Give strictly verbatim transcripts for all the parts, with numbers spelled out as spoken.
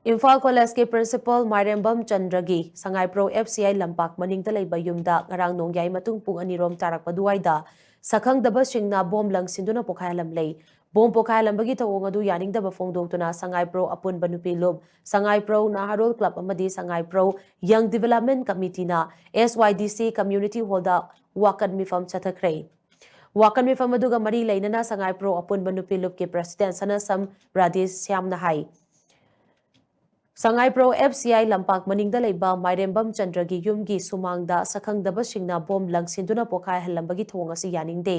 ꯏꯝꯐꯥꯜ ꯀꯣꯂꯦꯖꯀꯤ principal ꯃꯥꯏꯔꯦꯝꯕꯝ ꯆꯟꯗ꯭ꯔꯒꯤ ꯁꯉꯥꯏꯄ꯭ꯔꯧ F C I ꯂꯝꯄꯥꯛ ꯃꯅꯤꯡꯗ ꯂꯩꯕ ꯌꯨꯝꯗ ꯉꯔꯥꯡ ꯅꯣꯡꯌꯥꯏ ꯃꯇꯨꯡ ꯄꯨꯡ ꯑꯅꯤꯔꯣꯝ ꯇꯥꯔꯛꯄ ꯑꯗꯨꯋꯥꯏꯗ ꯁꯛꯈꯪꯗꯕꯁꯤꯡꯅ ꯕꯣꯝ ꯂꯪꯁꯤꯟꯗꯨꯅ ꯄꯣꯈꯥꯏꯍꯜꯂꯝꯂꯦ꯫ ꯕꯣꯝ ꯄꯣꯈꯥꯏꯍꯜꯂꯝꯕꯒꯤ ꯊꯧꯑꯣꯡ ꯑꯗꯨ ꯌꯥꯅꯤꯡꯗꯕ ꯐꯣꯡꯗꯣꯛꯇꯨꯅ ꯁꯉꯥꯏꯄ꯭ꯔꯧ ꯑꯄꯨꯟꯕ ꯅꯨꯄꯤ ꯂꯨꯞ, ꯁꯉꯥꯏꯄ꯭ꯔꯧ ꯅꯍꯥꯔꯣꯜ ꯀ꯭ꯂꯕ ꯑꯃꯗꯤ ꯁꯉꯥꯏꯄ꯭ꯔꯧ Young Development Committeeꯅ S Y D C Community Hallꯗ ꯋꯥꯀꯠ ꯃꯤꯐꯝ ꯆꯠꯊꯈ꯭ꯔꯦ꯫ ꯋꯥꯀꯠ ꯃꯤꯐꯝ ꯑꯗꯨꯒ ꯃꯔꯤ ꯂꯩꯅꯅ ꯁꯉꯥꯏꯄ꯭ꯔꯧ ꯑꯄꯨꯟꯕ ꯅꯨꯄꯤ ꯂꯨꯞꯀꯤ ꯄ꯭ꯔꯁꯤꯗꯦꯟ ꯁꯅꯥꯁꯝ ꯔꯥꯙꯦꯁ꯭ꯌꯥꯝꯅ ꯍꯥꯏ, ꯁꯉꯥꯏꯄ꯭ꯔꯧ F C I ꯂꯝꯄꯥꯛ ꯃꯅꯤꯡꯗ ꯂꯩꯕ ꯃꯥꯏꯔꯦꯝꯕꯝ ꯆꯟꯗ꯭ꯔꯒꯤ ꯌꯨꯝꯒꯤ ꯁꯨꯃꯥꯡꯗ ꯁꯛꯈꯪꯗꯕꯁꯤꯡꯅ ꯕꯣꯝ ꯂꯪꯁꯤꯟꯗꯨꯅ ꯄꯣꯈꯥꯏꯍꯜꯂꯝꯕꯒꯤ ꯊꯧꯑꯣꯡ ꯑꯁꯤ ꯌꯥꯅꯤꯡꯗꯦ꯫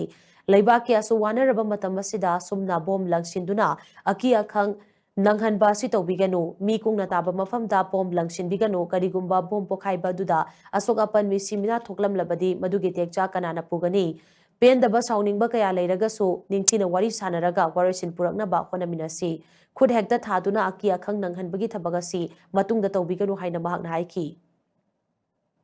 ꯂꯩꯕꯥꯛꯀꯤ ꯑꯁꯨꯛ ꯋꯥꯅꯔꯕ ꯃꯇꯝ ꯑꯁꯤꯗ ꯁꯨꯝꯅ ꯕꯣꯝ ꯂꯪꯁꯤꯟꯗꯨꯅ ꯑꯀꯤ ꯑꯈꯪ ꯅꯪꯍꯟꯕ ꯑꯁꯤ ꯇꯧꯕꯤꯒꯅꯨ꯫ ꯃꯤ ꯀꯨꯡꯅ ꯇꯥꯕ ꯃꯐꯝꯗ ꯕꯣꯝ ꯂꯪꯁꯤꯟꯕꯤꯒꯅꯨ꯫ ꯀꯔꯤꯒꯨꯝꯕ ꯕꯣꯝ ꯄꯣꯈꯥꯏꯕ ꯑꯗꯨꯗ ꯑꯁꯣꯛ ꯑꯄꯟ ꯃꯤꯁꯤ ꯃꯤꯅꯥ ꯊꯣꯛꯂꯝꯂꯕꯗꯤ ꯃꯗꯨꯒꯤ ꯇꯦꯛꯆꯥꯛ ꯀꯅꯥꯅ ꯄꯨꯒꯅꯤ? ꯄꯦꯟꯗꯕ ꯁꯥꯎꯅꯤꯡꯕ ꯀꯌꯥ ꯂꯩꯔꯒꯁꯨ ꯅꯤꯡꯊꯤꯅ ꯋꯥꯔꯤ ꯁꯥꯅꯔꯒ ꯋꯥꯔꯣꯏꯁꯤꯟ ꯄꯨꯔꯛꯅꯕ ꯍꯣꯠꯅꯃꯤꯟꯅꯁꯤ꯫ ꯈꯨꯠ ꯍꯦꯛꯇ ꯊꯥꯗꯨꯅ ꯑꯀꯤ ꯑꯈꯪ ꯅꯪꯍꯟꯕꯒꯤ ꯊꯕꯛ ꯑꯁꯤ ꯃꯇꯨꯡꯗ ꯇꯧꯕꯤꯒꯅꯨ ꯍꯥꯏꯅ ꯃꯍꯥꯛꯅ ꯍꯥꯏꯈꯤ꯫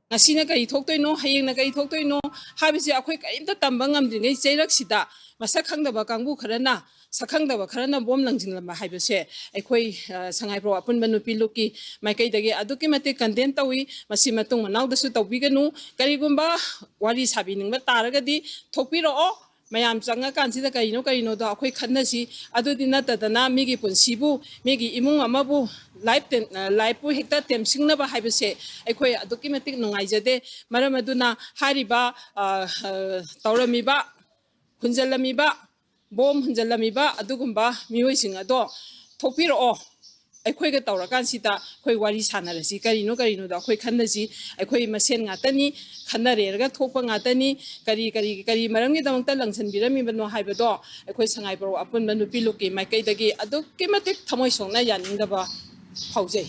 ꯉꯁꯤꯅ ꯀꯔꯤ ꯊꯣꯛꯇꯣꯏꯅꯣ, ꯍꯌꯦꯡꯅ ꯀꯔꯤ ꯊꯣꯛꯇꯣꯏꯅꯣ ꯍꯥꯏꯕꯁꯤ ꯑꯩꯈꯣꯏ ꯀꯔꯤꯝꯇ ꯇꯝꯕ ꯉꯝꯗ꯭ꯔꯤꯉꯩ ꯆꯩꯔꯛꯁꯤꯗ ꯃꯁꯛ ꯈꯪꯗꯕ ꯀꯥꯡꯕꯨ ꯈꯔꯅ, ꯁꯛꯈꯪꯗꯕ ꯈꯔꯅ ꯕꯣꯝ ꯂꯪꯁꯤꯜꯂꯝꯕ ꯍꯥꯏꯕꯁꯦ ꯑꯩꯈꯣꯏ, ꯑ, ꯁꯉꯥꯏꯄ꯭ꯔꯧ ꯑꯄꯨꯟꯕ ꯅꯨꯄꯤ ꯂꯨꯞꯀꯤ ꯃꯥꯏꯀꯩꯗꯒꯤ ꯑꯗꯨꯛꯀꯤ ꯃꯇꯤꯛ ꯀꯟꯗꯦꯝ ꯇꯧꯏ꯫ ꯃꯁꯤ ꯃꯇꯨꯡ ꯃꯅꯥꯎꯗꯁꯨ ꯇꯧꯕꯤꯒꯅꯨ꯫ ꯀꯔꯤꯒꯨꯝꯕ ꯋꯥꯔꯤ ꯁꯥꯕꯤꯅꯤꯡꯕ ꯇꯥꯔꯒꯗꯤ ꯊꯣꯛꯄꯤꯔꯛꯑꯣ꯫ ꯃꯌꯥꯝ ꯆꯪꯉꯀꯥꯟꯁꯤꯗ ꯀꯔꯤꯅꯣ ꯀꯔꯤꯅꯣꯗꯣ ꯑꯩꯈꯣꯏ ꯈꯟꯅꯁꯤ꯫ ꯑꯗꯨꯗꯤ ꯅꯠꯇꯗꯅ ꯃꯤꯒꯤ ꯄꯨꯟꯁꯤꯕꯨ, ꯃꯤꯒꯤ ꯏꯃꯨꯡ ꯑꯃꯕꯨ ꯂꯥꯏꯐ ꯇꯦꯝ-, ꯑ, ꯂꯥꯏꯐꯄꯨ ꯍꯦꯛꯇ ꯇꯦꯝꯁꯤꯡꯅꯕ ꯍꯥꯏꯕꯁꯦ ꯑꯩꯈꯣꯏ ꯑꯗꯨꯛꯀꯤ ꯃꯇꯤꯛ ꯅꯨꯡꯉꯥꯏꯖꯗꯦ꯫ ꯃꯔꯝ ꯑꯗꯨꯅ ꯍꯥꯏꯔꯤꯕ, ꯑ, ꯑ, ꯇꯧꯔꯝꯃꯤꯕ, ꯍꯨꯟꯖꯜꯂꯝꯃꯤꯕ, ꯕꯣꯝ ꯍꯨꯟꯖꯜꯂꯝꯃꯤꯕ ꯑꯗꯨꯒꯨꯝꯕ ꯃꯤꯑꯣꯏꯁꯤꯡ ꯑꯗꯣ ꯊꯣꯛꯄꯤꯔꯛꯑꯣ꯫ ꯑꯩꯈꯣꯏꯒ ꯇꯧꯔꯀꯥꯟꯁꯤꯗ ꯑꯩꯈꯣꯏ ꯋꯥꯔꯤ ꯁꯥꯟꯅꯔꯁꯤ꯫ ꯀꯔꯤꯅꯣ ꯀꯔꯤꯅꯣꯗꯣ ꯑꯩꯈꯣꯏ ꯈꯟꯅꯁꯤ꯫ ꯑꯩꯈꯣꯏ ꯃꯁꯦꯟ ꯉꯥꯛꯇꯅꯤ, ꯈꯟꯅꯔꯦꯔꯒ ꯊꯣꯛꯄ ꯉꯥꯛꯇꯅꯤ꯫ ꯀꯔꯤ, ꯀꯔꯤ, ꯀꯔꯤ ꯃꯔꯝꯒꯤꯗꯃꯛꯇ ꯂꯪꯁꯤꯟꯕꯤꯔꯝꯃꯤꯕꯅꯣ ꯍꯥꯏꯕꯗꯣ ꯑꯩꯈꯣꯏ ꯁꯉꯥꯏꯄ꯭ꯔꯧ ꯑꯄꯨꯟꯕ ꯅꯨꯄꯤ ꯂꯨꯞꯀꯤ ꯃꯥꯏꯀꯩꯗꯒꯤ ꯑꯗꯨꯛꯀꯤ ꯃꯇꯤꯛ ꯊꯃꯣꯏ ꯁꯣꯛꯅ ꯌꯥꯅꯤꯡꯗꯕ ꯐꯥꯎꯖꯩ꯫